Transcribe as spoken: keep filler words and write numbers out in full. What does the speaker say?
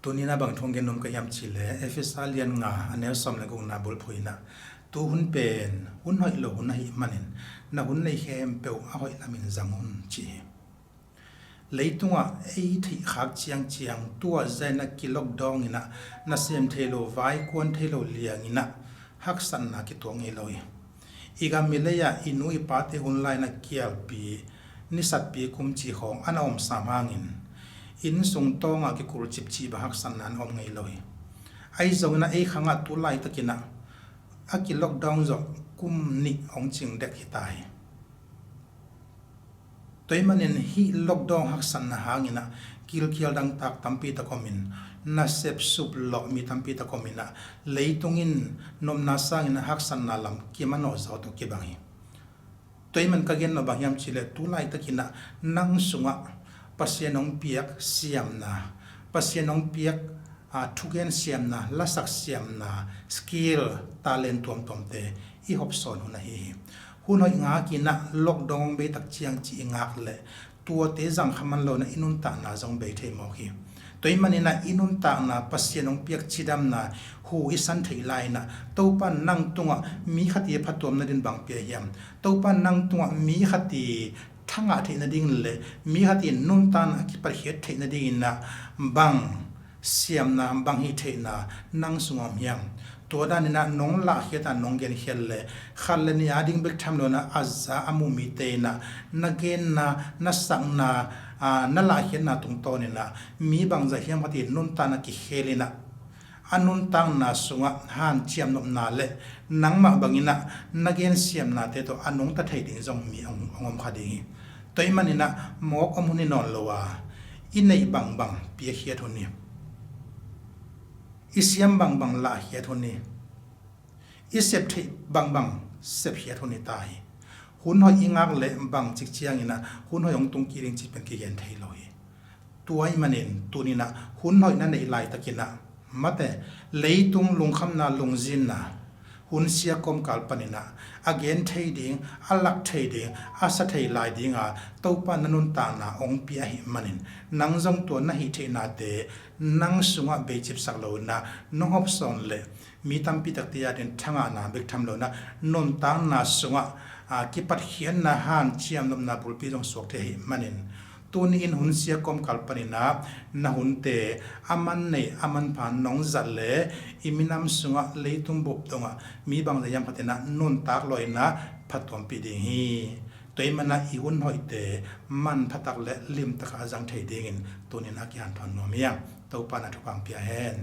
Tuni-in a bang thu hong gen nuam ka hiam cih leh, Efesa lian nga a neu sawm le gukna bulphuh in ah, tu hun pen hun hoih lo hun ahih manin na hun nei khempeuh a hoih lamin zang un, ci hi. Leitungah ei theih khak ciangciang, tua zah in ah ki-lockdown in ah, nasem thei lo, vai kuan thei lo liang in ah, haksatna kituak ngei lo hi. I gam i lei ah i nu i pate hun lai in ah kialpi, nisatpi kum cih khawng a na om sam hangin, inn sung tawngah kikulcip cih bang haksatna a na om ngei lo hi. Ahi zongin ah ei khang ah tu laitak in ah a ki-lockdown zawh kum nih hong cing dek hi ta hi. Tua ahih manin hih lockdown haksatna hangin ah gilkial dangtak tampi tak om in, nasep suplawh mi tampi tak om in ah, leitung in nopna sangin ah haksatna lam kimanawh zaw tawh kibang hi. Tua ahih manin ka gen nop bang hiam cih leh, tu laitak in ah nang sungah Pasian hong piak siamna, Pasian hong piak, aa, thugen siamna, lasak siamna, skill, talent tuamtuamte i hopsawn hun ahi hi. Hun hoih ngak in ah lockdown hong bei tak ciang cih i ngak leh, tuate zang kha man lo in ah i nuntakna zong bei thei mawk hi. Tua ahih manin ah i nuntakna Pasian hong piak cidamna, hu i san theih lai in ah, Topa in nang tungah mi khat i phatuam nading bang pia hiam? Topa in nang tungah mi khat i thangah theih nading le mi khat i nuntakna a kipatkhiat theih nading in ah bang siamna, bang hih theihna nang sungah om hiam? Tua dan in ah nong lahkhiat a, nong genkhiat leh, khat le nih a ding bek tham lo in ah a za a mu mite in ah na genna, na sakna, aa, na lahkhiatna tungtawn in ah mi bangzah hiam khat i nuntakna kikhel in ah, a nuntakna sungah hanciam nopna le nangmah bang in ah na gen siamnate tawh a nungta thei ding zong mi hong, hong om kha ding hi. Tua ahih manin ah mawk om hun hi nawn lo a, i neih bangbang piakhiat hun hi. I siam bangbang lahkhiat hun hi. I sep theih bangbang sepkhiat hun hi ta hi. Hun hoih i ngak leh bangcik ciangin ah hun hoih hong tung kik ding cih pen kigen thei lo hi. Tua ahih manin tuni in ah hun hoih na neih laitak in ah, mate, leitung lungkhamna, lungzinna, hun sia kawmkal panin ah a gen thei ding, a lak thei ding, a sa thei lai ding a Topa in na nuntakna hong pia ahih manin, nang zong tua na hih theihnate nang sungah beicipsak lo in ah nong hopsawn leh, mi tampi takte a ding thangahna bek tham lo in ah nuntakna sungah, aa, kipatkhiatna, hanciam nopna bulpi zong suak thei ahih manin, tuni in hun sia kawmkal panin ah na hunte a man nei a manpha nong zat leh, i minam sungah, leitung bup dongah mi bangzah hiam khat in ah nuntak lawh in ah phatuampih ding hi. Tua ahih manin ah i hun hoihte manpha tak le limtak a zang thei dingin tuni in a kihanthawn nuam hi hang. Topa in a thupha hong pia hen.